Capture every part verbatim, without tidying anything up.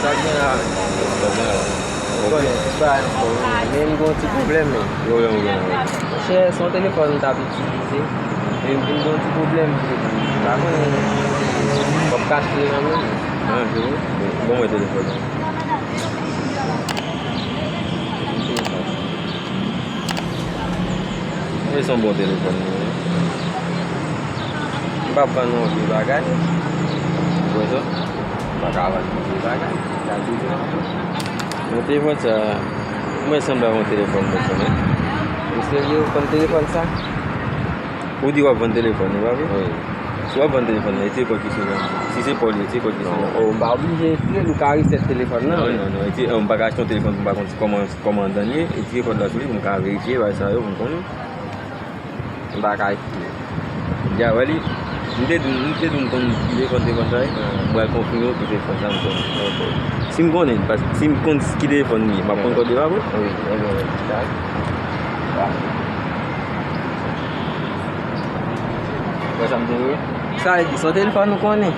Sa gen la. Sa gen la. Ou konnen, ti bagay ankò, wi. Men m gen yon ti pwoblèm, men. Ki pwoblèm ou gen la? Monchè, se yon telefòn m t ap itilize. Men m vin gen yon ti pwoblèm. M pa konnen. M p ap kache l nan men m. Ah, se vre? Bon, mwen telefòn nan. Men se yon bon telefòn, wi. M p ap vann yon vye bagay. Ou konprann sa? M pa ka vann yon vye bagay. Sa di sa. Yon telefòn sa, mwen sanble ak yon telefòn mwen konnen. Ou serye, ou konn telefòn sa? Ou di w ap vann telefòn, wi, pa vre? Wi. Si w ap vann telefòn nan, retire kòd ki sou li an. Si se pa w li ye, retire kòd ki sou li an. Non, oh, m pa oblije retire l, ou ka reset telefòn nan. Non, non, non, retire, oh, m pa ka achte yon telefòn pou m pa konn kòman, kòman anndan li ye, retire kòd la sou li pou m ka verifye bagay sa yo, pou m konnen. M pa ka retire. Deja wè li, m te di, m te di m konn ki telefòn, telefòn sa ye, m pral konfime w ki telefòn sa m konnen. Ok. Si m konnen, pas, si m konn ki telefòn li ye, m ap konn kòd li pa vre? Wi, wi, wi. Wè sa m te di w? Sa vle di, se yon telefòn ou konnen?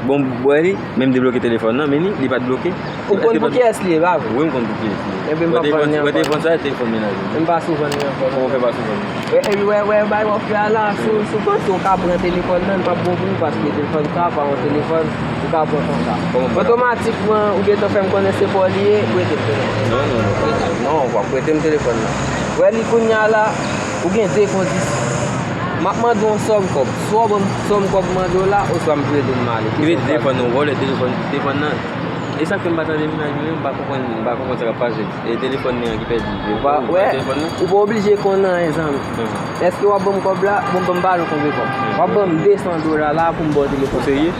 Bon, bwè li, men m debloke telefòn nan, men li, li pa t bloke. Ou konn pou kiyès li ye, pa vre? Wi, m konn pou kiyès li ye. Ebyen, m p ap vann li ankò. Wè telefòn sa, telefòn menaje. M pa sou vann li ankò, non. Kòman w fè pa sou vann li? Wè, e, wè, wè, bay w ap fè a la, si w, si w panse w ka pran telefòn nan, li p ap bon pou ou, paske telefòn sa a pa yon telefòn ou ka pran konsa. Kòman w pran? Otomatikman, ou gentan fè m konnen se pa w li ye, prete m telefòn. Non, non, non. Non, w ap prete m telefòn nan. Wè li kounye a la, ou gen de kondisyon. M ap mande w yon sòm kòb. Swa w ban m sòm kòb m mande w la, oswa m prete m ale. Ki vle di telefòn nan, w vòlè telefòn, telefòn nan. E sa k fè m pa tande mennaj mwen, m pa konprann, m pa konprann sa k ap pase. E telefòn li an ki pèdi. Ou pa wè, telefòn nan? Ou pa oblije konnen anyen, zanmi. Mhm. Èske w ap ban m kòb la? Bon, ban m pale w konbyen kòb. Mhm. W ap ban m de san dola la pou m ba w telefòn sa. Ou serye?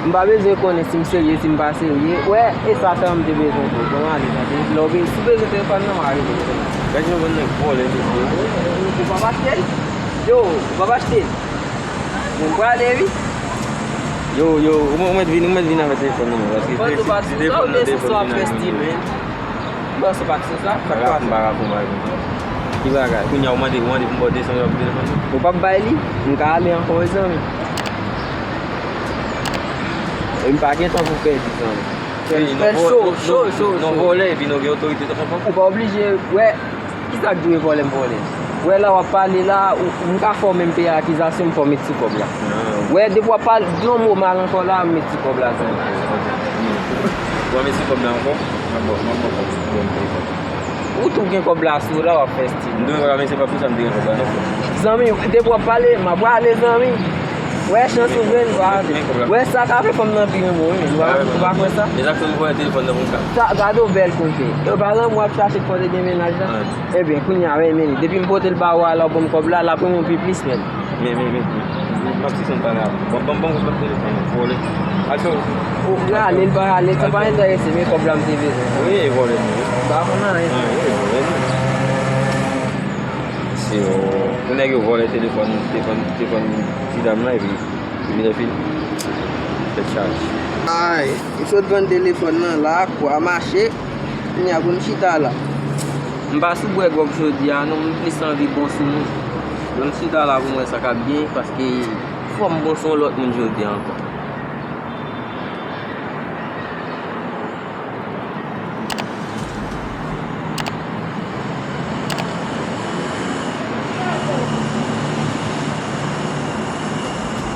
M pa bezwen konnen si m serye, si m pa serye. Wè, e sa sèlman m te bezwen tou. Ban m ale, tande. Lè w be-, si w bezwen telefòn nan, m a rele w. Gad jan bann nèg vòlè, mesye. Ou p ap achte l? Yo, ou p ap achte l? Bon, m prale, wi. Yo, yo, ou mèt, ou mèt vin, ou mèt vin avèk telefòn nan, paske se, se telefòn nan, telefòn nan. Ou panse w pa t sou sa, oubyen se sa w ap fè, Steven? M panse w pa t sou sa, sa k pase? M pa rapon bagay konsa. Ki bagay? Kounye a, ou mande, ou mande pou m ba w de san dola pou telefòn nan? Ou p ap bay li? M ka ale ankò, wi, zanmi. E m pa gen tan pou pèdi, zanmi. Fè l cho, cho, cho, cho. Non, vòlè, epi nou gen otorite, ou konprann? Ou pa oblije, wè, kisa k di w e vòlè m vòlè? Wè, la w ap pale la, ou, m ka fè w menm peye akizasyon, m fè w met sou kòb la. Ah. Wè, depi w ap pale, di yon mo mal ankò la, m met sou kòb la, zanmi. Ou ap met sou kòb la ankò? M ap ba w, m ap ba w kòb, m ap ba w kòb. Ou tou gen kòb la sou ou la, w ap fè stil. M te wè, men se pa pou sa m te gen kòb la, non, frè. Zanmi, depi w ap pale, m ap prale, zanmi. Wè, chans ou jwenn, pa. Wè, sa ka fè fanm nan pi renmen w, wi. Ou pa, ou pa kwè sa? E sa k fè m voye telefòn nan pou m ka. Sa, gade w bèl kote. E pa lanmou w ap chache k fò w te gen mennaj la? Ebyen, kounye a, renmen li. Depi m pote l ba ou a, la w ban m kòb la, l ap renmen w pi plis menm. Men, men, men, men, m ap sispann pale avè w. Ban, ban, ban m telefòn nan, vòlè. Al fè w. Ou prale, l pa ale, sa pa enterese, men kòb la m te bezwen. Wi, e vòlè nou ye. M pa konn anyen. Ah, wi, e vòlè nou. Se, o, pou nèg yo vòlè telefòn, telefòn, telefòn ti dam nan, epi, epi lè fini, fè chaj. Ay, m sot vann telefòn nan la, kwa mache. Kounye a pou m chita la. M pa sou bwè gwòg jodi a non, m plis anvi bon sou moun. Ban m chita la pou m wè sa k ap gen, paske fò m bon sou yon lòt moun jodi a ankò.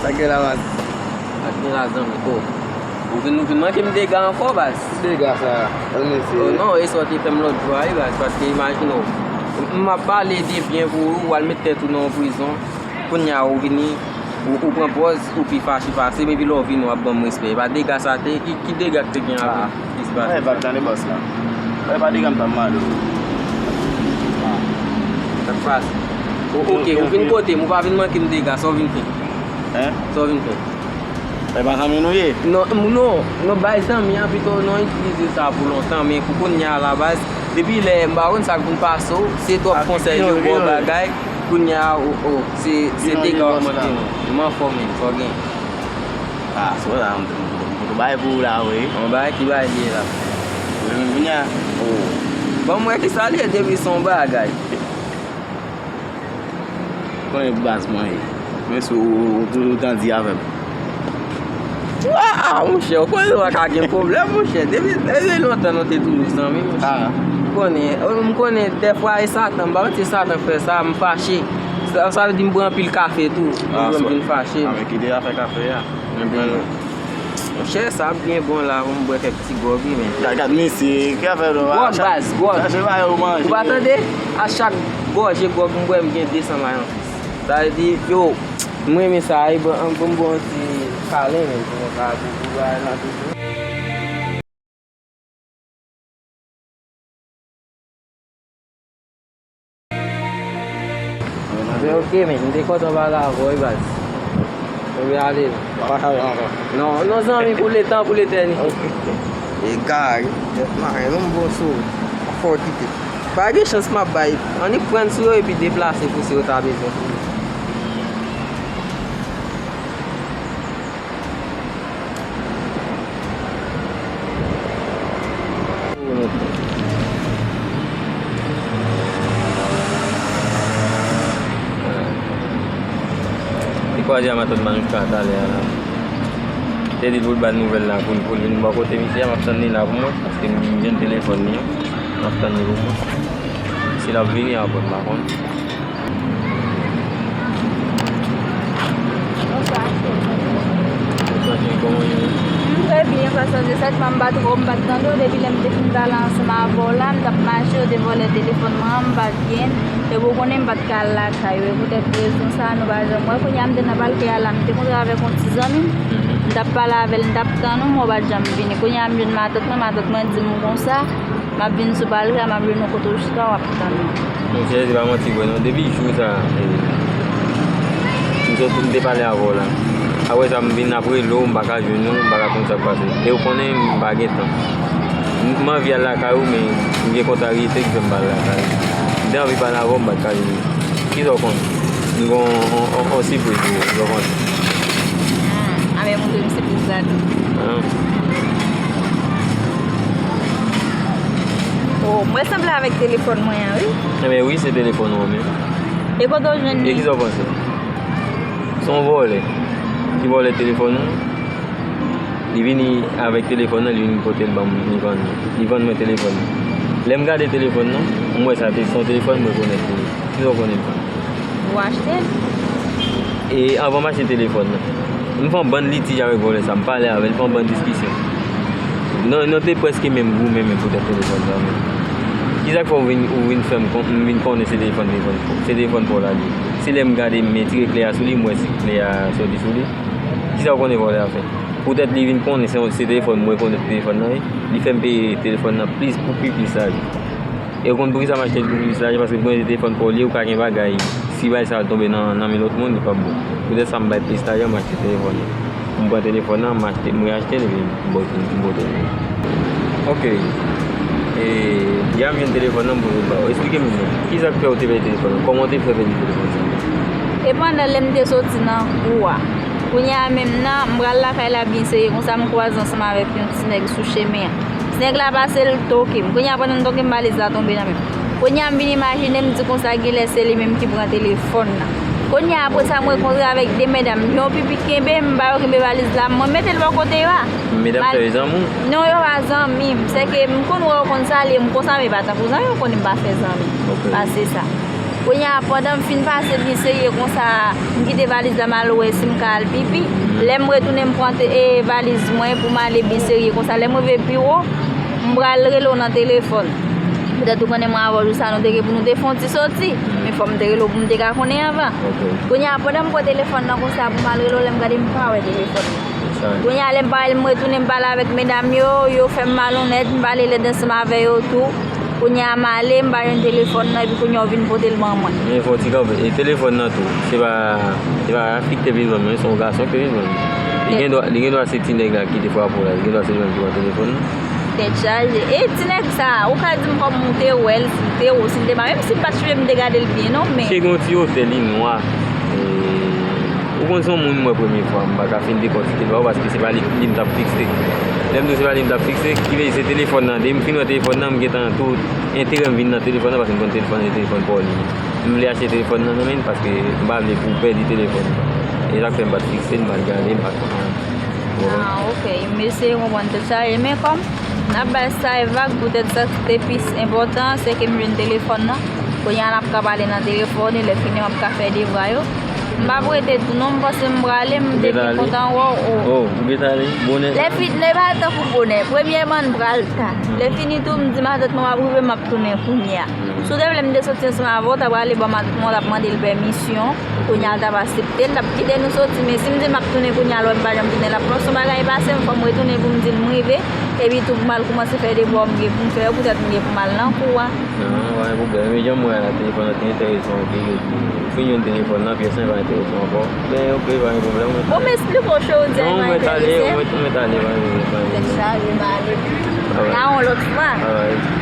Sa k gen la, baz? Sa k gen la, zanmi? O. Ou vin, ou vin manke m dega ankò, baz. Ki dega sa? Ann eseye. O non, e sa w te fè m lòt jou a, wi, baz, paske imajine w, m ap pale de byen pou ou, ou al met tèt ou nan yon prizon. Kounye a, ou vini, ou, ou pran pòz, ou pi fache pase m, epi lè w vini, w ap ban m respè. E pa dega sa te, ki, ki dega k te gen avan? Ki se pase? Mwen pa t tande bòs la. Mwen pa t gen m t ap mande w. Sa k pase? O, oke, ou vin kote m, ou pa vin manke m dega, sa w vin fè? Hein? Sa w vin fè? E pa zanmi nou ye? Non, m, non, nou bay zanmi an pito, nou itilize sa pou lontan, men pou kounye a la baz, depi lè m pa konn sa k vin pase w, se twòp konsèy yo ba w bagay, kounye a, o, o, se, se dega w ap manke. M anfòm, men, sa w gen? Ah, se sa, m, m, m, m bay pou ou la, wi. Yon bagay ki bagay li ye la? Ou vin kounye a? O. Ban m wè kisa li ye depi se yon bagay. Konnen baz mwen ye. Men si ou, ou, ou, ou t anvi avè m. Ah, ah, monchè, ou konnen nou pa ka gen pwoblèm, monchè. Depi, depi lontan nou te toujou zanmi, monchè. Ah. M konnen, m konnen dèfwa e Satan, m pa konn si Satan k fè sa, m fache. Sa, sa vle di m bwè anpil kafe tou, pou m vin fache. Ah, men kite afè kafe a. Monchè, sa ap byen bon la, pou m bwè kèk ti gwòg, wi, men. Gad, gad, mesye, ki afè nou? Gwòg, baz, gwòg. Chache ba yo manje. Ou pa tande? A chak gòje gwòg m bwè, m gen de san may anplis. Sa vle di, yo, m renmen sa, e bon, an, bon, bon, ti kalen, men, pou mwen ka boubou bagay la toujou. Men ok, men, m te kontan pale avè w, wi, baz. Mwen vle ale. Pa pale ankò. Non, non, zanmi, pou letan, pou letènite. E gari, tèt mare, yon bon sou, fò kite. Pa gen chans m ap bay. Annik pran sou yo epi deplase pou si yo ta bezwen. Li kwaze a matant Manouchka talè a la. Te di l pou l ba l nouvèl la, pou l, pou l vin bò kote misye a, m ap tann li la pou mwen, paske m jwenn telefòn li an. M ap tann li pou mwen. Si l ap vini apre, m pa konn. Bonswa, cheri. Bonswa, cheri, kòman w ye? M trè byen, pa sòt de sèt, m pa t, m pa t tande w depi lè m te fin pale ansanm avè w la, m t ap mache, yo te vòlè telefòn mwen an, m pa t gen, epi w konnen m pa t ka al lakay ou, e poutèt rezon sa a, nou pa janm wè. Kounye a, m te nan Balkè a la, m te kontre avèk yon ti zanmi m, m t ap pale avè l, m t ap tann ou, men w pa t janm vini. Kounye a, m jwenn matant mwen, matant mwen di m konsa, m ap vin sou Balkè a, m ap jwenn ou kote w chita, w ap tann mwen. Monchè, se pa manti vre non. Depi jou sa, e, m sot, m te pale avè w la. Apre sa, m vin ap rele w, m pa ka jwenn ou, m pa ka konn sa k pase. E ou konnen m pa gen tan. M, m anvi al lakay ou, men m gen kontraryete ki fè m pa al lakay ou. M te anvi pale avè w, m pa t ka jwenn ou. Kisa w konn? M gen yon, yon, yon, yon sipriz pou ou, kisa w konn? Ah, a, men montre m sipriz la tou. Ah. Oh, mwen sanble avèk telefòn mwen an, wi. Enben wi, se telefòn ou an menm. E kote w jwenn li? E kisa w panse? Se yon vòlè ki vòlè telefòn ou. Li vini avèk telefòn nan, li vin pote l ban m, li vann mwen. Li vann mwen telefòn nan. Lè m gade telefòn nan, m wè sa te, se yon telefòn m rekonèt li ye. Kisa w konnen l vann? Ou achte l? E anvan m achte telefòn nan, m fè yon bann litij avèk vòlè sa, m pale avè l, fè yon bann diskisyon. Nou, nou te prèske menm goumen menm poutèt telefòn sa menm. Kisa k fè w vin, ou vin fè m kon-, m vin konnen se telefòn, telefòn, se telefòn pa w la li ye? Se lè m gade, m retire kle a sou li, m wè si kle a soti sou li. Kisa w konnen vòlè a fè? Poutèt li vin konnen se, se telefòn mwen konnen telefòn nan ye, li fè m peye telefòn nan plis pou pi plis lajan. E ou konn poukisa m achte l pou pi plis lajan? Paske m konnen se telefòn pa w li ye, ou ka gen bagay. Si bagay sa a tonbe nan, nan men lòt moun, li p ap bon. Poutèt sa m bay plis lajan, m achte telefòn nan. M pran telefòn nan, m achte, m reachte l, epi m pote, m pote l. Ok. E, yè m jwenn telefòn nan, m pote l ba ou. Eksplike m byen. Kisa k fè ou te pèdi telefòn nan? Kòman w te fè pèdi telefòn sa? E pandan lè m te soti nan kou a. Kounye a menm nan, m pral lakay la byen serye konsa, m kwaze ansanm avèk yon ti nèg sou chemen an. Ti nèg la pase, l toke m. Kounye a pandan l toke m, valiz la tonbe nan men m. Kounye a m vin imajine m di konsa genlè se li menm ki pran telefòn nan. Kounye a apre sa m rankontre avèk de medam, yon pipi kenbe m, m ba yo kenbe valiz la, mwen mete l bò kote yo a. Medam sa yo zanmi w? Non, yo pa zanmi m. Sèke m konn wè yo konn salye m konsa, men pa tankou zanmi, yo konnen m pa fè zanmi. Ok. Pase sa. Kounye a, pandan m fin pase byen serye konsa, m kite valiz la, m al wè si m ka al pipi. Lè m retounen, m pran te, e, valiz mwen pou m ale byen serye konsa. Lè m rive biwo, m pral rele w nan telefòn. Poutèt ou konnen mwen avè w jou sa, nou te gen pou nou te fè yon ti soti. Men fò m te rele w pou m te ka konnen avan. Ok. Kounye a, pandan m pran telefòn nan konsa pou m al rele w, lè m gade, m pa wè telefòn nan. Kounye a, lè m pale, m retounen, m pale avèk medam yo, yo fè m malonèt, m pale lèd ansanm avè yo tou. Kounye a, m ale, m pa jwenn telefòn nan, epi kounye a, yo vin pote l ban mwen. Men fò w ti kanpe. E telefòn nan tou, se pa, se pa fi ki te vin vann mwen, se yon gason ki te vin vann mwen. Li gen dwa, li gen dwa se ti nèg la ki te frape w la, li gen dwa se li menm ki pran telefòn nan. Tèt chaje. E ti nèg sa, ou ka di m kòman ou te wè l, si l te wo, si l te mal, menm si m pa t swiv, m te gade l byen, non, men. Misye gen yon ti wotè, li nwa. E, ou konn se yon moun m wè premye fwa, m pa ka fin dekòtike l ba ou, paske se pa li, li m t ap fikse. Lè m di w se pa li m t ap fikse, ki vle di se telefòn nan, depi m fin wè telefòn nan, m gentan tou, enterè m vin nan telefòn nan, paske m konn telefòn nan, se telefòn pa w li ye. M vle achte telefòn nan nan men l, paske m pa vle pou w pèdi telefòn nan. E sa k fè m pa t fikse l, m pa t gade, m pa t konn anyen. Ah, ok. M eseye konprann tèt chaje, men kòm n ap bay sa e vag, poutèt sa k te plis enpòtan, se ke m jwenn telefòn nan. Kounye a n ap ka pale nan telefòn, e lè fini m ap ka fè devwa yo. M p ap rete tou non, m panse m prale, m te byen kontan wè w. Oh, ou gentan ale? Bonè. Lè fini, lè pa tankou bonè. Premyèman, n pral ta. Lè fini tou, m di matant mwen m ap rive, m ap tounen kounye a. Si w te vle m te soti ansanm avè w, w ta prale bò matant mwen, w t ap mande l pèmisyon. Kounye a l t ap aksepte, l t ap kite nou soti, men si m di m ap tounen kounye a, lè m pa janm tounen, l ap panse yon bagay pase m, fò m retounen pou m di l m rive, epi tou m al kòmanse fè devwa m gen pou m fè yo, poutèt m gen pou m al nan kou a. Non, pa gen pwoblèm. Men jan m wè a la, telefòn nan te enteresan w, ke ou fin jwenn telefòn nan, pyès lan pa enteresan w ankò. Men ok, pa gen pwoblèm. Bon, m esplike w, cheri, w di a pa enterese m. Non, ou mèt ale, ou mèt, ou mèt ale, pa gen pwoblèm, pa gen pwoblèm. Tèt chaje, m ale. Alright. A yon lòt fwa. Alright.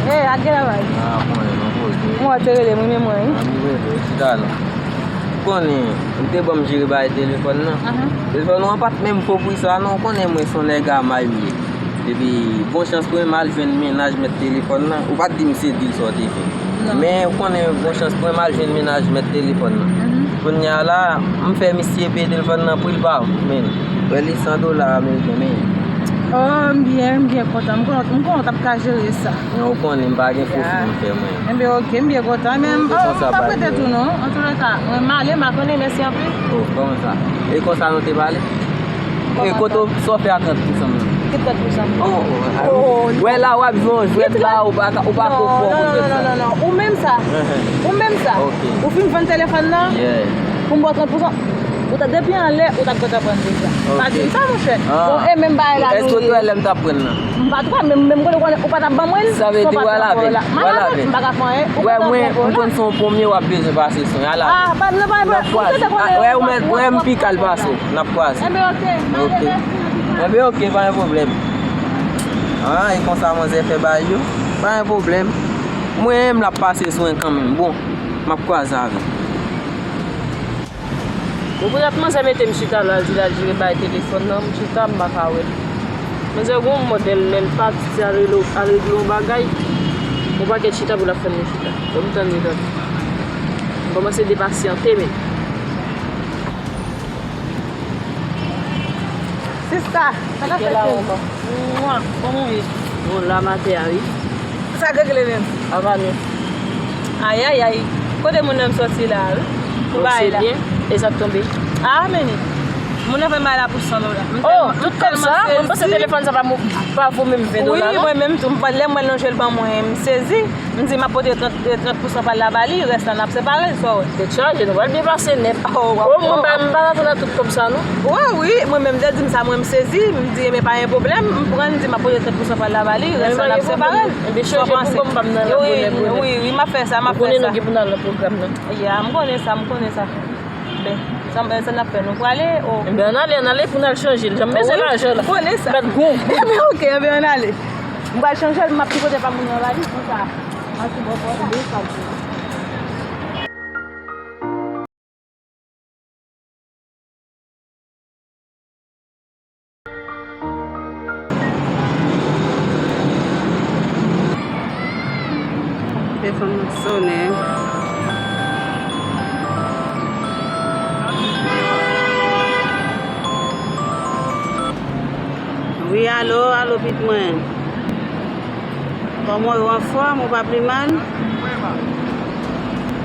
Hey, ak gen la vay. Ah, konnen, non, poze. Mwen te rele, mwen, men mwen. Ah, mwen rele, chita la. Ou konnen, ou te ban m jere bagay telefòn nan. Ahan. Telefòn nan pa t menm fo pri sa, non. Ou konnen mwen se yon nèg a may ou ye. Epi, bon chans pou mwen, m al jwenn mennaj mèt telefòn nan. Ou pa t di m se dil sa w te fè. Non. Men, ou konnen, bon chans pou mwen, m al jwenn mennaj mèt telefòn nan. Mhm. Kounye a la, m fè misye peye telefòn nan pri l pa men. Wè li san dola ameriken, men. Oh, m byen, m byen kontan. M konnen, m konnen w t ap ka jere sa. Men ou konnen m pa gen fo fim fè mwen. Enben, ok, m byen kontan. Men m pa, m p ap rete tou non. Antouleka, mwen m ale, m pa konnen, mèsi anpil. Oh, kòman sa? E konsa nou te pale? E kote w, sa w fè a trant pousan nan? Ki trant pousan? Oh, oh, oh. Wè la w ap jwe yon jwèt la, ou pa ka, ou pa ko fò pou jwèt sa. Non, non, non, non, non. Ou menm sa. Ou menm sa. Ok. Ou fin vann telefòn nan? Yeah. Pou m ba w trant pousan. Ou ta depi anlè, ou t ap gentan pran deja. Ok. Pa di m sa, monchè. Ah. Bon, e menm bagay la nou ye. Èske w te wè lè m t ap pran nan? M pa t wè, men, men m konnen ou pa t ap ban mwen l. Sa vle di w al avè l. M al avè l, m pa ka fè anyen. Ou pa t ap pran pou w la. Wè, mwen, m konn se yon pwomye w ap bezwen pase swen. Al avè l. N ap kwaze. Wè, ou mèt, wè, m pi kal pase w. N ap kwaze. Enben, ok. Ok. Enben, ok, pa gen pwoblèm. Ah, e konsa manzè fè bagay yo. Pa gen pwoblèm. Mwen, m l ap pase swen kanmenm. Bon, m ap kwaze avè w. Bon, poutèt manzè mete m chita la, di l al jere bagay telefòn nan, m chita, m pa ka wè l. Manzè gon modèl, lè l pati, se al regle, al regle yon bagay, yon pakèt chita pou l ap fè m chita. Bon, m tann li, tann. M kòmanse depasyante, men. Sista, sa k ap fèt, cheri? Mwa, kòman w ye? Bon, la maten a, wi. Sa k regle menm? Avanyou. Ayayay. Kote moun nan soti la, wi? Pou bagay la. E sa k tonbe? Ah, men. Moun nan fè m bagay la pou san dola. Oh, tout kòb sa? Mwen panse telefòn sa pa, pa vo menm ven dola, non? Wi, mwen menm tou. Lè m wè l nan je l ban mwen, m sezi. M di m ap pote trant, trant pousan pa l la ba li, rès la n ap separe l, sa w wè. Tèt chaje, nou pral byen pase nèt. Oh, mwen pa, m pa t atann a tout kòb sa, non. Wè, wi, mwen menm, lè l di m sa, mwen m sezi, m di, enben, pa gen pwoblèm, m pran l, m di m ap pote trant pousan pa l la ba li, rès la n ap separe l. Enben, chanje pou kòm pa m nan la bonè, bonè. Wi, wi, m ap fè sa, m ap fè sa. Ou konnen nou gen pou n al nan pwogram nan. Ya, m konnen sa, m konnen sa. Ben, sa, sa n ap fè, nou prale, o. Enben, ann ale, ann ale pou n al chanje l. Jan m bezwen lajan la. Wi, m konnen sa. Mèt gou. Enben, ok, enben, ann ale. M pral chanje l, m ap pipote pa moun nan valiz, konsa. Mèsi bòkò la. Telefòn nan sonnen. Wi, alo, alo, pitit mwen. Kòman w ye, ou anfòm, ou pa pi mal?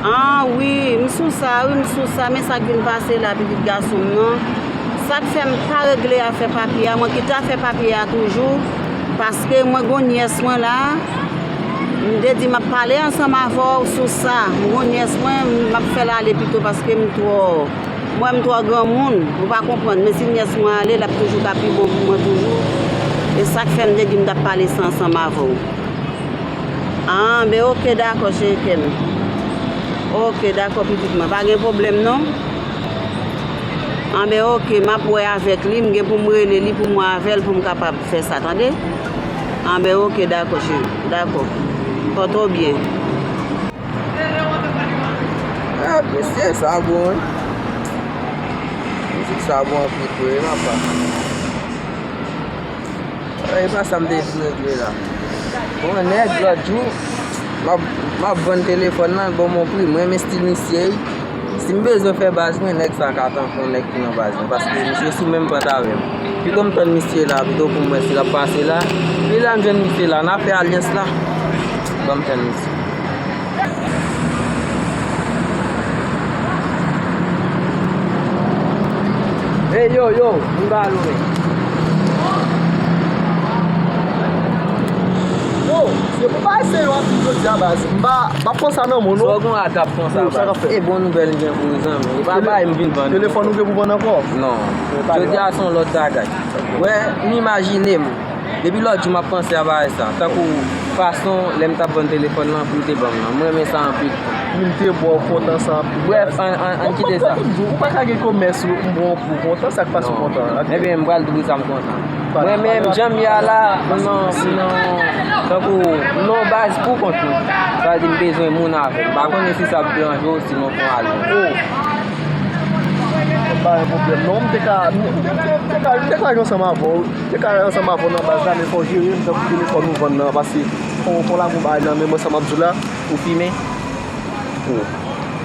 An, wi, m sou sa, wi, m sou sa, men sa k vin pase la, pitit gason m nan, s-, Sa k fè m pa regle afè papye a, mwen kite afè papye a toujou, paske mwen gon nyès mwen la, m te di m ap pale ansanm avè w sou sa. M gon nyès mwen, m ap fè l ale pito paske m twò, mwen m twò granmoun, ou pa konprann, men si nyès mwen ale, l ap toujou ka pi bon pou mwen toujou. E sa k fè m te di m t ap pale sa ansanm avè w. Anben, oke, dakò, cheri kè m. Oke, dakò, pitit mwen. Pa gen pwoblèm, non. Anben, oke, m ap wè avèk li. M gen pou m rele li pou m wè avè l pou m kapab fè sa, tande? Anben, oke, dakò, cheri. Dakò. Pòte w byen. Ah, mesye, sa bon, wi. Mizik sa bon anpil vre, papa. E pa sa m te vin regle la. Bon, nèg, lòt jou, m ap, m ap vann telefòn nan, l ban m yon pri. Mwen renmen stil misye, wi. Si m bezwen fè baz mwen, nèg sa ka tankou yon nèg ki nan baz mwen. Paske misye sou menm pant avè m. Pito m tann misye la, pito pou m wè si l ap pase la. Pi la m jwenn misye la, n a fè alyans la. Ban m tann misye. Hey, yo, yo, m ba nou, men. Yo, se pou bagay serye w ap di jodi a, baz. M pa, m pa pran sa nan men w, non. Sa w gen a t ap pran sa, baz. E bon nouvèl m gen pou ou, zanmi. E pa bagay m vin vann. Telefòn ou gen pou vann ankò? Non. Jodi a se yon lòt bagay. Wè, m imajine m. Depi lòt jou m ap panse a bagay sa, tankou fason lè m t ap vann telefòn nan, pri l te ban m nan. Mwen renmen sa anpil. Pri l te ba w, kontan sa anpil. Brèf, ann, ann, ann kite sa. Ou pa ka gen komès, ou bon, ou kontan, sa k fè w kontan. Ebyen, m pral di w sa m kontan. Mwen menm, jan m ye a la, m nan, m nan, tankou, m nan yon baz pou kont mwen. Sa vle di m bezwen moun avè m. M pa konnen si sa ap deranje w, sinon fè w ale. Pa gen pwoblèm non, m te ka, m te, m te, m te ka, m te ka jwe ansanm avè w, m te ka ansanm avè w nan baz la, men fò w jere m tankou telefòn ou vann nan, paske fò, fò w lage yon bagay nan men mwen, sa m ap di w la. Ou fimen?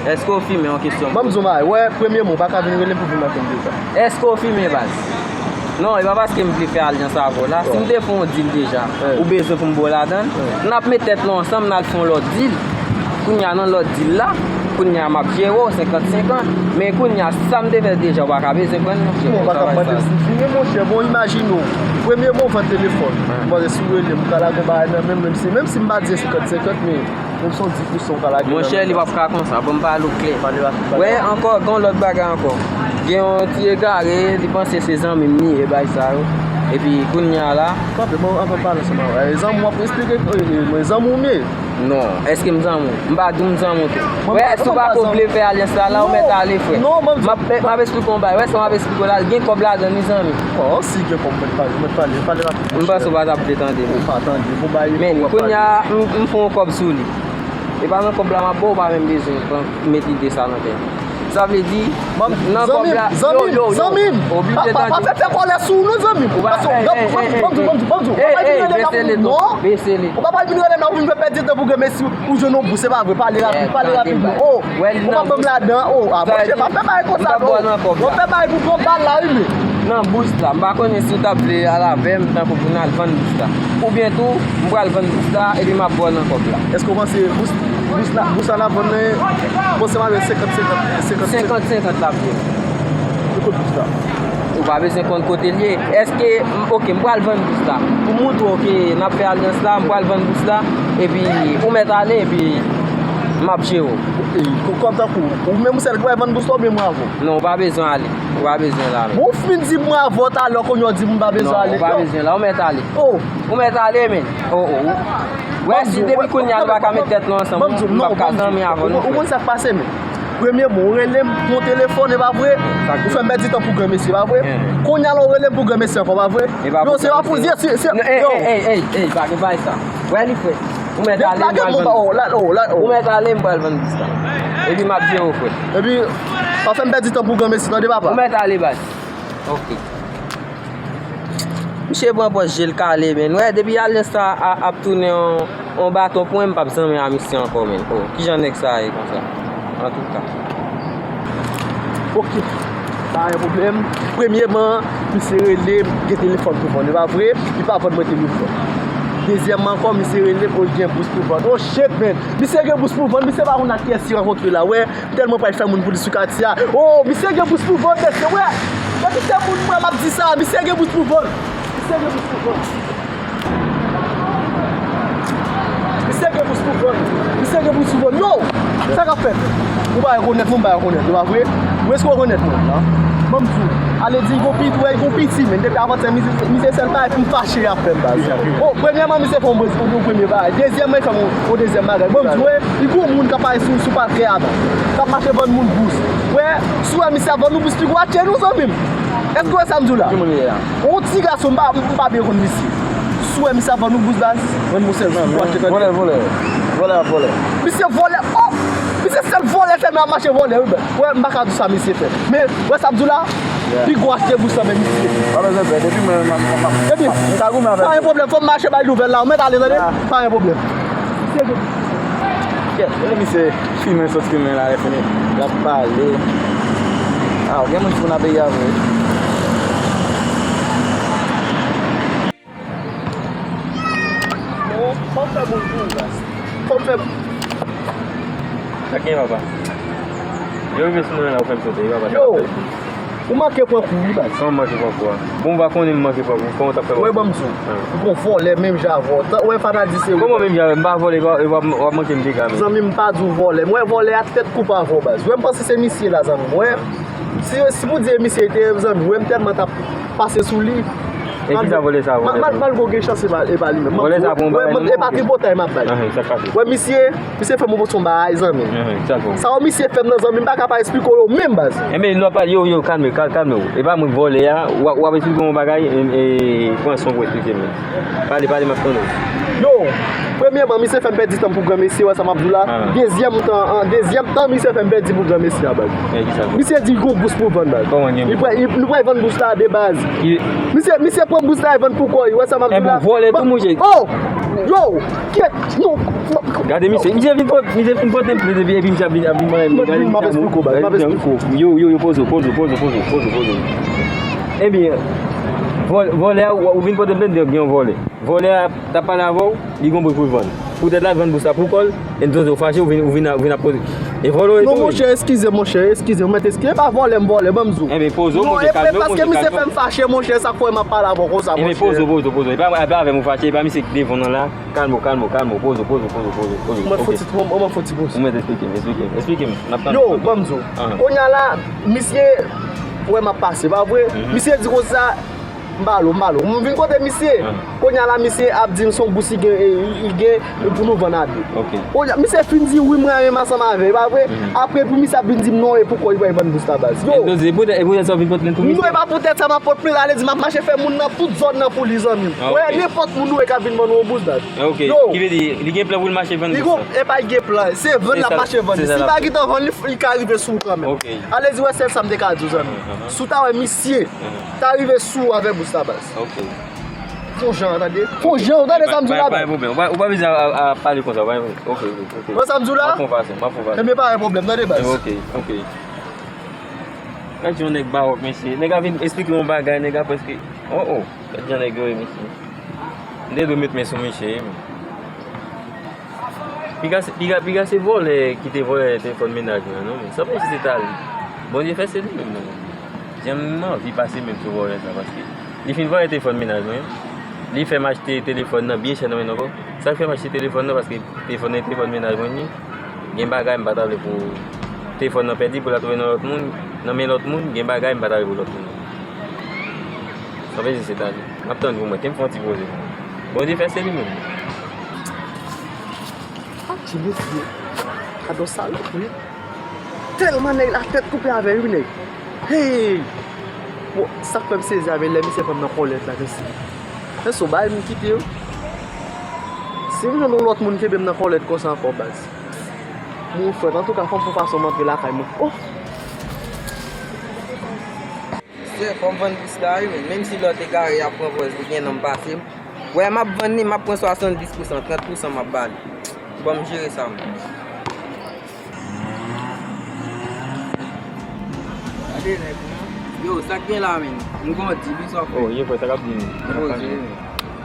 Èske w fimen, yon kesyon? Ban m di w yon bagay, wè, premye mwen, ou pa ka vin rele m pou vin mache m deja. Èske w fimen, baz? Non, e pa paske m vle fè alyans avè w la. Si m te fè yon deal deja, ou bezwen pou m ba w ladan l, n ap met tèt nou ansanm, n al fè yon lòt deal. Kounye a nan lòt deal la, kounye a m ap jere w senkant senkant. Men kounye a, sa m te fè deja, ou pa ka bezwen pran l, monchè. Ou pa ka pran deal. Monchè, bon, imajine w, premye mwen w vann telefòn. M panse si w rele m, m ka lage yon bagay nan men m, menm si, menm si m pa di senkant senkant, men menm si w di pou san w ka lage nan men m. Monchè, li p ap ka konsa, ban m pale w klè. Wè, ankò, gen yon lòt bagay ankò. Gen yon ti egare, li panse se zanmi m li ye, bay sa yo. Epi kounye a la. Kanpe, bon, anvan m pale ansanm avè w. E zanmi w ap esplike, e, e, mwen zanmi w m ye. Non, èske m zanmi w? M pa di w m zanmi w tou. Wè, si w pa ko vle fè alyans la, la ou mèt ale, frè. M ap, m ap esplike w yon bagay. Wè, sa m ap esplike w la, gen kòb ladan l wi, zanmi. Bon, si gen kòb, mèt pale, mèt pale, pale rapid, monchè. M panse w pa t ap vle tande m. Ou pa tande, bon, bay. Men, kounye a, m, m fè yon kòb sou li. E pa nan kòb la m ap ba w, ou pa menm bezwen pran, met ide sa nan tèt ou. Sa vle di, nan kòb la, yo, yo, yo, oblije tande. Pa fè fè kòlè sou ou non, zanmi m. Ou pa, hey, hey, hey, hey, hey, bese leto, bese leto. Ou pa pral vin rele m la, ou vin fè pèdi tan pou granmesi, ou jwenn yon bous, se pa vre, pale rapid, pale rapid. Oh, ou pa ban m ladan, oh, ah, monchè, pa fè bagay konsa non. Ou fè bagay pou pran bal la, wi, men. Nan bous la, m pa konnen si w t ap vle al avè m, tankou pou n al vann bous la. Oubyen tou, m pral vann bous la, epi m ap ba w nan kòb la. Èske w panse bous, bous la, bous la n ap vann nan, panse m avè senkant senkant, senkant senkant. Senkant senkant l ap vin. Li kot bous la? Ou pa bezwen konn kote l ye. Èske, m, oke, m pral vann bous la. Pou m montre w ke n ap fè alyans la, m pral vann bous la, epi ou mèt ale, epi m ap jere w. E, kò-, kòm tankou, ou menm ou sèl ki pral vann bous la oubyen mwen avè w? Non, ou pa bezwen ale. Ou pa bezwen la menm. Bon, ou fin di mwen avè w talè, kounye a w di m pa bezwen ale. Non, ou pa bezwen la, ou mèt ale. Oh. Ou mèt ale, men. Oh, oh. Wè, si depi kounye a nou pa ka met tèt nou ansanm, m p ap ka zanmi avè w non, frè. Ou konn sa k pase, men. Premye bon, ou rele m pou yon telefòn, e pa vre? Ou fè m pèdi tan pou granmesi, e pa vre? Kounye a la, ou rele m pou granmesi ankò, pa vre? Yo, se pa pou di, se, se, yo. Ey, ey, ey, ey, pa gen bagay sa. Wè li, frè. Ou mèt ale, m pral vann. Ou mèt ale, m pral vann bous la. Epi m ap jere w, frè. Epi, pa fè m pèdi tan pou granmesi, tande, papa. Ou mèt ale, baz. Ok. Misye pran pòz je l kale, men. Wè, depi alyans sa a ap tounen yon, yon baton pou mwen, m p ap zanmi a misye ankò, men. Oh, kijan nèg sa ye konsa? Antouka. Ok. Pa gen pwoblèm. Premyeman, misye rele m, gen telefòn pou vann, e pa vre? Li pa vann mwen telefòn. Dezyèmman ankò, misye rele m, oh, li gen bous pou vann. Oh shit, man! Misye gen bous pou vann, misye pa konn ak kiyès li rankontre la, wè. Tèlman pral fè moun pou li sou katye a. Oh, misye gen bous pou vann, mesye, wè. Yo kite moun mwen m ap di sa, misye gen bous pou vann. Misye gen bous pou vann. Misye gen bous pou vann. Misye gen bous pou vann. Yo! Sa k ap fèt? Ou pa rekonèt mwen, m pa rekonèt ou, pa vre? Ou èske w rekonèt mwen? Non. Ban m di w, ale di gon piti, wè, gon piti, men depi avantyè, misye, misye sèl bagay pou m fache y ap fè m, baz. Bon, premyèman, misye fè yon, yon premye bagay. Dezyèmman, li fè yon, yon dezyèm bagay. Ban m di w, wè, li gon moun k ap pale sou, sou palkè a, baz. K ap mache vann moun bous. Wè, si w wè misye ap vann nou bous, li gwo atye nou, zanmi m. Èske w wè sa m di w la? Ki moun li ye a? Yon ti gason, m pa, m pa byen konn misye. Si w wè misye ap vann nou bous, baz, vann nou sèl bous, atye, tande. Vòlè, vòlè. Vòlè ap vòlè. Misye vòlè, oh! Misye sèl vòlè fè, men ap mache vòlè, wi, baz. Wè, m pa ka di w sa misye fè. Men, wè sa m di w la? Pi gwo atye bous la, men misye. Pa bezwen pè, depi mwen, m ap, m ap, m ap, m ka goumen avè l. Pa gen pwoblèm, fò m mache bay nouvèl la, ou mèt ale, tande? Pa gen pwoblèm. Kèt, lè misye fimen sot fimen la, lè fini, l ap pale. Ah, gen moun ki konn ap peye avè. Fò m fè moun pou ou, baz. Fò m fè. Sa gen, papa? Yo rive sou mwen la, ou fè m sote, papa. Yo! Ou manke pran kou, wi, baz. Kòman m manke pran kou a? Bon, ou pa konnen m manke pran kou. Kòman w t ap fè pran kou? Wè, ban m di w. Ou gon vòlè menm jan avè w. Wè, Fana di se ou. Kòman menm jan avè m? M pa vòlè, w ap, w ap manke m dega, men. Zanmi m, pa di w vòlè. Mwen, vòlè a tèt koupe avè w, baz. Wè, m panse se misye la, zanmi m. Wè, si, si pou di e misye te, zanmi m, wè, m tèlman t ap pase sou li. E kisa vòlè sa, vòlè sa? Malgre w gen chans, e pa, e pa li menm. Vòlè sa pou yon bagay. E pa tripotay m ap bay. Wè, misye, misye fè m pwopozisyon bagay, zanmi. Sa yo misye fè m nan, zanmi, m pa ka pa esplike w yo menm, baz. Enben, nou ap pale, yo, yo, kalme, kal-, kalme w. E pa mwen k vòlè a, w ap, w ap esplike m yon bagay, e, e, pran son pou esplike m. Pale, pale, m ap tande w. Yo, premyèman, misye fè m pèdi tan pou granmesi, wè sa m ap di w la. Dezyèm tan, an, dezyèm tan, misye fè m pèdi pou granmesi a, baz. Misye di l gon bous pou vann, baz. Kòman gen bous? Li pral, li, li pral vann bous la de baz. Misye, misye pran bous la, li vann pou kò l, wè sa m ap di w la. Enben, vòlè tou, monchè. Oh! Yo! Kèt! Non! Gade misye, misye vin pot-, misye vin pote m plent epi, epi misye ap vin, ap vin ban m. M ap esplike w, baz, m ap esplike w. Yo, yo, yo, poze w, poze w, poze w, poze w, poze w, poze w. Ebyen, vòl-, vòlè a, ou, ou vin pote m plent, gen yon vòlè. Vòlè a t ap pale avè w, li gon bous pou l vann. Poutèt la, l vann bous la pou kò l, e m santi w fache, ou vin, ou vin, ou vin ap poze. E vòlè w ye tou, wi. Non, monchè, eskize, monchè, eskize, ou mèt eskize, e pa vòlè m vòlè, ban m di w. Enben, poze w, monchè, kalme w, monchè, kalme w. Non, e paske misye fè m fache, monchè, sa k fè m ap pale avè w konsa, monchè. Enben, poze w, poze w, poze w. E pa, e pa avè m ou fache, e pa misye k devan w nan la. Kalme w, kalme w, kalme w, poze w, poze w, poze w, poze w. Ou mèt fè yon ti, ou, ou mèt fè yon ti pose. Ou mèt esplike m, esplike m, esplike m. N ap tande. Yo, ban m di w. Kounye a la, misye wè m ap pase, pa vre? Misye di konsa, m pa lo, m pa lo. M vin kote misye. Kounye a la, misye ap di m se yon bous li gen, li, li gen pou nou vann a de. Kounye a, misye fin di wi, m renmen m ansanm avè l, pa vre? Apre, pou misye ap vin di m non, e pou kò li pral vann bous la, baz. Yo! E poutèt, e poutèt sa w vin pote plent pou misye? Non, e pa poutèt sa m ap pote plent, ale di m ap mache fè moun nan tout zòn nan pou li, zanmi m. Wè, nenpòt moun ou wè k ap vin vann ou yon bous, baz. Ok, ki vle di, li gen plan pou l mache vann bous la? Li gon, e pa l gen plan, se vann l ap mache vann li. Si l pa gentan vann li, li ka rive sou ou kanmenm. Ok. Ale di, wè, sèl sa m te ka di w, zanmi. Si w ta wè misye, ta rive sou ou avè bous la, baz. Ok. Fon jan, tande. Fon jan, tande sa m di w la, baz. Pa gen pwoblèm. Ou pa, ou pa bezwen a, a, a pale konsa, pa gen pwoblèm. Ok, ok, ok. Wè sa m di w la? M ap fè yon fason, m ap fè yon fason. Enben, pa gen pwoblèm, tande, baz. Ok, ok. Gad yon nèg bawòk, mesye. Nèg a vin esplike yon bagay, nèg a prèske, oh, oh. Gad jan nèg yo ye, mesye. M te dwe met men sou misye, wi, men. Piga se, piga, piga se vòlè ki te vòlè telefòn mennaj mwen an, non, men. Sa pa si se ta li. Bondye fè se li menm, non, men. Jan m anvi pase men sou vòlè sa, paske li fin vòlè telefòn mennaj mwen. Li fè m achte telefòn nan byen chè nan men l ankò. Sa k fè m achte telefòn nan, paske telefòn nan e telefòn mennaj mwen li ye. Gen bagay m pa ta vle pou telefòn nan pèdi, pou l al twouve nan lòt moun, nan men lòt moun, gen bagay m pa ta vle pou lòt moun. Sa vle di se ta li. M ap tann pou mwen, ke m fè yon ti poze. Bondye fè se li menm. Ah, ti mesye. Gadon salopri. Tèlman nèg la tèt koupe avè l, wi, nèg. Hey! Bon, sa k fè m sezi avè l, lè misye fè m nan kòlèt la, mesye. Men se yon bagay m kite yo. Si m jwenn yon lòt moun kenbe m nan kòlèt konsa ankò, baz. Mon frè, antouka, fò m fè yon fason m antre lakay mwen. Oh! Mesye, fò m vann bous la, wi, men. Menm si lòt egare ap pran pòz li gen nan m pase m. Wè, m ap vann li, m ap pran swasanndis pousan, trant pousan m ap ba li. Ban m jere sa, mwen. Gade nèg, non. Yo, sa k gen la, men? M gon di, wi, sa w fè? Oh, ye, frè, sa k ap di, men? Poze, men.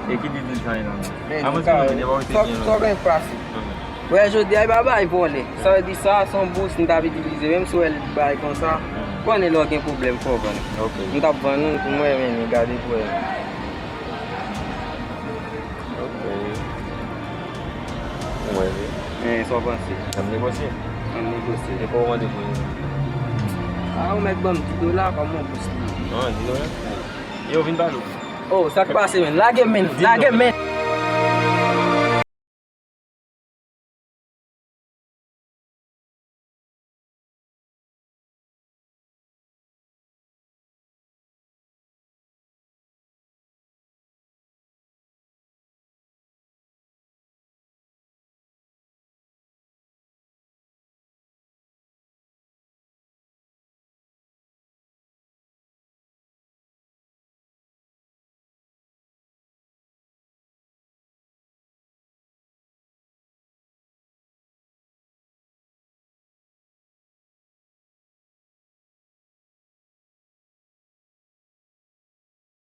E ki di di sa la, men? Men, avanse, men, devan w te byen la. Sa w gen pase? Wè, jodi a, e pa bay vòlè. Sa vle di sa, se yon bous m t ap itilize, menm si w wè l bay konsa. Konnen lè w gen pwoblèm fò w vann. Ok. M t ap vann ou pou mwen, men gade pou wè. Ok. Ou wè vre? Men sa w panse? N ap negosye. Ann negosye. E kòman w randevou? A, ou mèt ban m di dola kòm yon bous li. Non, di dola. Yo, vin pale. Oh, sa k pase, men? Lage men, lage men.